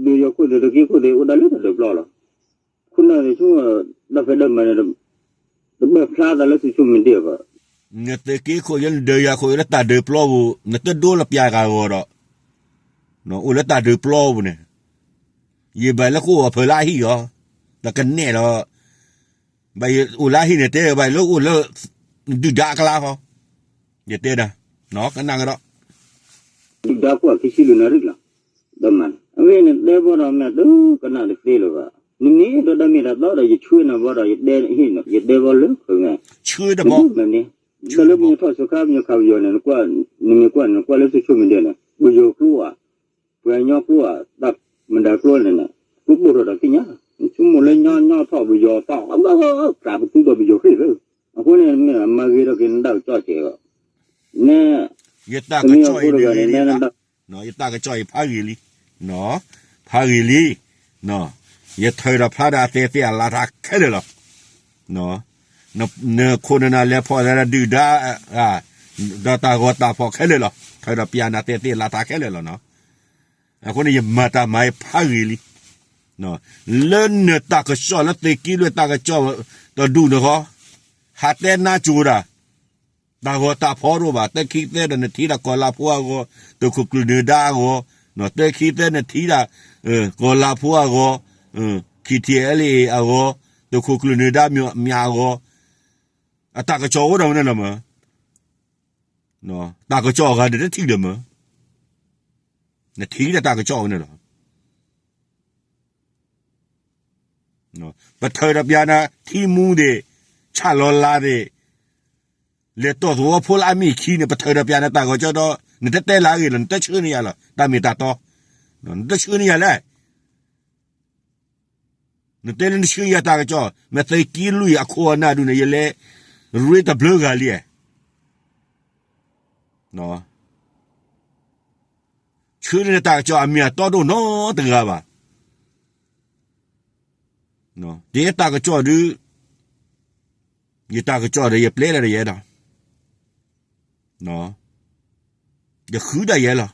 ဒုးယၤခိၣ်သ့ၣ် သုးက့ခိၣ်သ့ၣ် အိၣ်ဒၣ်လၢတၢ်ဒုးပျီလီၤ. ခိၣ်နၢ်သ့ၣ်ဆူ ဒီးဖဲဒၢးမၤန့ၣ် တဘၣ်ဖျါသးလၢ social media ဘၣ်. နသုးက့ခိၣ် ယဒုးယၤခိၣ် ယလၢတၢ်ဒုးပျီပူၤ နတဒိလၢပျၢ်ဂၤဂီၤဒီး အိၣ်လၢတၢ်ဒုးပျီပူၤန့ၣ် ယဘၣ်လၢကအိၣ်အဖၢလၢအဟံၣ်အီၤ တကနဲၣ်လီၤ. ဘၣ်ယအိၣ်လၢအဟံၣ်န့ၣ် တဲဘၣ်လၢအိၣ်လၢ ဒုၣ်ဒါအကျါဃီ ယတဲဒၣ် ကနၣ်ကဒီး ဒုၣ်ဒါကွၢ်ခံဆံလွံၢ်နၣ်ရံၣ်လီၤ. ဒီးမၤန့ၣ် အဝဲန့ၣ်တဲဘီဒီး မ့ၢ်တကနၣ်တသ့လၢၤဘၣ်. နမ့ၢ်ဒီးတၢ်မ့ၢ်တၢ်တီဒီး ယဆှၢနၤဘီဒီး ယတဲဟ့ၣ် ယတဲဘီလၢခၢးမဲာ် ဆှၢတဘီ ဒီးလၢပညိၣ်ထီၣ်စခါ ပညိၣ်ခးပယီၤန့ၣ် နကွၢ် နမ့ၢ်ကွၢ်န့ၣ် နကွၢ်လၢ social media န့ၣ် ပယီၤကျိဧါ, ပှၤကညီကျိဧါ, တၢ်မတၤကျိန့ၣ်န့ၣ် ကျိပိၢ်ထီၣ်ဒီးသ့ၣ်ညါ, နဆိကမိၣ်လၢညီညီထီၣ်ပယီၤတီၢ် အဘၣ် ကျးပသူဒီးပယီၤဃ့ၢ်သၢ, အဃိန့ၣ် မ့ၢ်မၤဂ့ၤထီၣ်က့ၤနတၢ်ကစီၣ်စဲးအီၤ, နဲ ယတၢ်ကစီၣ်အံၤန့ၣ် ယတၢ်ကစီၣ်အံၤဖးဂ့ၤလံ, ဖးဂ့ၤလံ, ယထၢၣ်ဒီးဖျါဒီးအသဲသ့ၣ်အလါထါခဲလၢာ်လီၤ. နခိၣ်နနၢ်လဲၤဖီၣ်သးဒီးဒုၣ်ဒါ ဒီးတၢ်ဂီၤတၢ်ဖီၣ်ခဲလၢာ်လီၤ. ထၢၣ်ဒီးပျၢ်နၤသဲသ့ၣ်အလါထါခဲလၢာ်လီၤနီၤ. အဃိန့ၣ် ယမၤတၢ်မၤအံၤဖးဂ့ၤလံ. လၢနတၢ်ကစီၣ်လၢသုးက့လွံၢ်တၢ်ကစီၣ်တဒူၣ်န့ၣ်ဃီ, ဟးတဲနါစိၤဒၣ် တၢ်ဂီၤတၢ်ဖီၣ်တအိၣ်ဘၣ်. သၢခံသၢဒီးနထံၣ်ဒၣ်ကီၤလၤဖိအဂီၤ, သုးခိၣ်ကျၢၢ်နၢၤဒါအဂီၤ, သၢခံသၢနထံၣ်ဒၣ် ကီၤလၤဖိအဂီၤ, KTLA အဂီၤ, သုးခိၣ်ကျၢၢ်နၢၤဒါမၠးအဂီၤ, အတၢ်ကစီၣ်အိၣ်ဒီးဝဲန့ၣ်လီၤမး. တၢ်ကစီၣ်အဂၤန့ၣ်တထံၣ်လၢၤမး, နထံၣ်ဒၣ်တၢ်ကစီၣ်ဝဲန့ၣ်လီၤ. ပထၢၣ်ဒီးပျၢ်နၤ ထံမူသ့ၣ်, ဆၣ်လီၤလးသ့ၣ်, လဲၤတီၢ်သဝီဖိလၢအမ့ၢ်ခံန့ၣ် ပထၢၣ်ဒီးပျၢ်နၤတၢ်ဂီၤကၠီဒီး နတတဲလၢအဂ့ၢ်လီၤ, နတဆှၢန့ၢ်ယၤလီၤ, တၢ်မ့ၢ်တၢ်တီ, နတဆှၢန့ၢ်ယၤလဲၣ်. နတဲလၢနဆှၢယၤတၢ်ကစီၣ်, မ့ၢ်သုးက့လွံၢ်အခိၣ်အနၢ်ဒုးန့ၣ် ယလဲၤရ့တဘျုးဂၤလံ. ဆှၢန့ၢ်နတၢ်ကစီၣ်အမ့ၢ်အတီဒိၣ်နီတဂၤဘၣ်. ဒ်ယတၢ်ကစီၣ်ဒုး, ယတၢ်ကစီၣ်ဒီးယပျဲလၢယဲဒီး ယဃုဒၣ်ယဲလီၤ.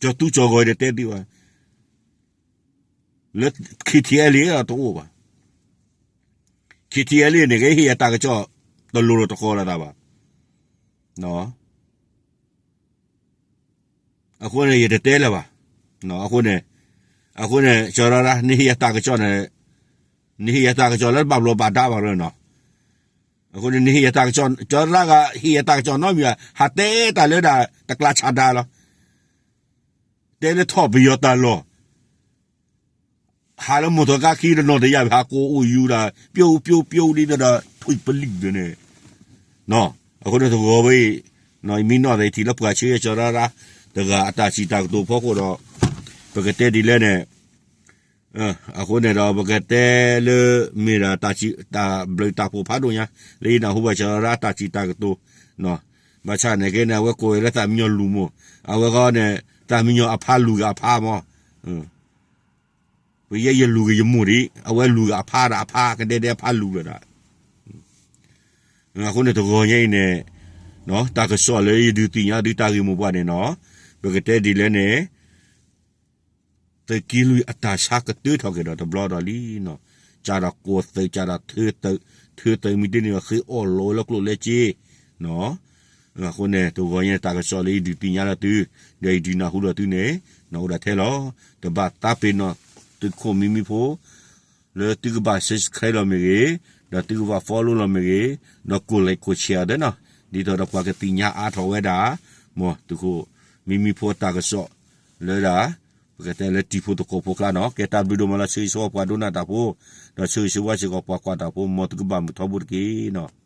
ကၠီၤသူကၠီၤဂီၤဒီးတဲသ့ဝဲ လၢ KTLA တအိၣ်ဘၣ်. KTLA န့ၣ် ကဟ့ၣ်ယၤတၢ်ကစီၣ် တလိၤလိၤတဃီလိာ်သးဘၣ်. အဃိန့ၣ် ယတတဲလၢၤဘၣ်. အဃိန့ၣ်, အဃိန့ၣ် ကၠီၤရၣ်ရၣ် နဟ့ၣ်ယၤတၢ်ကစီၣ်န့ၣ်, နဟ့ၣ်ယၤတၢ်ကစီၣ်လၢတဘၣ်ဘျီးဘၣ်ဒါဘၣ်လီၤနီၤ. အဃိန့ၣ် နဟ့ၣ်ယၤတၢ်ကစီၣ်, ကၠီၤရၣ်ရၣ်ဂၤ ဟ့ၣ်ယၤတၢ်ကစီၣ်နီတမံၤဘၣ်, ဟးတဲတၢ်လၢဒၣ်တကျါဆးဒါလီၤ. တဲလၢထီၣ်ပယီၤတၢ်လီၢ် ဟးလၢမိၢ်သီခါခံတနီၤတယၢ် ဟးကိးအိၣ်ယူၤဒၣ် ပျိပျိပျိဒ်သိးဒီး ထွံၣ်ပလံၣ်ဒ်န့ၣ်, အဃိန့ၣ်တဂီၤဝဲအံၤ, မ့ၢ်နီၢ်သထံၣ်လၢပှၤဆှၢယၤကၠီၤရၣ်ရၣ် တဂၤအတၢ်စံးတၢ်ကတိၤဖီခိၣ်ဒီး ပကတဲဒ်လဲၣ်န့ၣ်, အဃိန့ၣ်ဒီး ပကတဲလၢ မ့ၢ်ဒၣ်တၢ်ဘျုးတၢ်ဖှိၣ်ဖးဒိၣ်ညါ လၢယနၢ်ဟူဘၣ်ကၠီၤရၣ်ရၣ်တၢ်စံးတၢ်ကတိၤ, ဘၣ်ဆၣ်န့ၣ်က့န့ၣ် အဝဲကိးဝဲလၢသးမံညီၤလူၤမိၢ်, အဝဲဃီန့ၣ် သးမံညီၤအဖါလူၤဂၤအဖါမး ပယဲယလူၤက့ၤယမိၢ်ဒံး အဝဲလူၤဂ့ၤအဖါဒီးအဖါကဒဲဒဲအဖါလူၤလၢၤဒီး, အဃိန့ၣ်တဂီၤညါအံၤန့ၣ်, တၢ်ကစီၣ်လၢယဒုးသ့ၣ်ညါဒုးတၢ်ဂ့ၢ်မိၢ်ပှၢ်န့ၣ်နီၤ, ပကတဲဒ်လဲၣ်န့ၣ်, သုးက့လွံၢ်အတၢ်ဆါကတၢၢ်ထီၣ်က့ၤဒီးတဘျီဒီးလံနီၤ, ကၢ်ဒီးကိးသုး ကၢ်ဒီးထၢသုး, ထၢသုးမ့ၢ်တန့ၢ်ဒီးဃ့အီၣ်လီၤဝဲလၢကျိၣ်လၢစ့ အဃိန့ၣ် တဂီၤညါန့ၣ် တၢ်ကစီၣ်လၢယဒုးသ့ၣ်ညါလၢသု, ဒီးယဒုးနၢ်ဟူလၢသုန့ၣ်, နအိၣ်ဒၣ်ထဲလီၤ. တဘၣ်သးပ့ၤနီၣ်သုးခိၣ်မံမံဖိ, လၢသုကဘၣ် subscribe လီၤမ့ၢ်ဂ့ၤ, ဒီးသုကဘၣ် follow လီၤမ့ၢ်ဂ့ၤ, ဒီးကိး like ကိး share သ့နီၤ, ဒ်သိးဒီးပှၤကသ့ၣ်ညါအါထီၣ်ဝဲဒၣ်, မ်သုးခိၣ်မံမံဖိတၢ်ကစီၣ်လၢဒၣ်, ပကတဲလၢတံၤဖိသကိးဖိကျါနီၤ, ကဲတၢ်ဘျုးဒိၣ်မးလီၤ, ဆၢဂ့ၤဆၢဝါပှၤဒိကနၣ်တၢ်ဖိ, ဒီးဆၢဂ့ၤဆၢဝါစ့ၢ်ကီးပှၤကွၢ်တၢ်ဖိ, မ်သုကဘၣ်မုာ်ထီဘိတက့ၢ်နီၤ.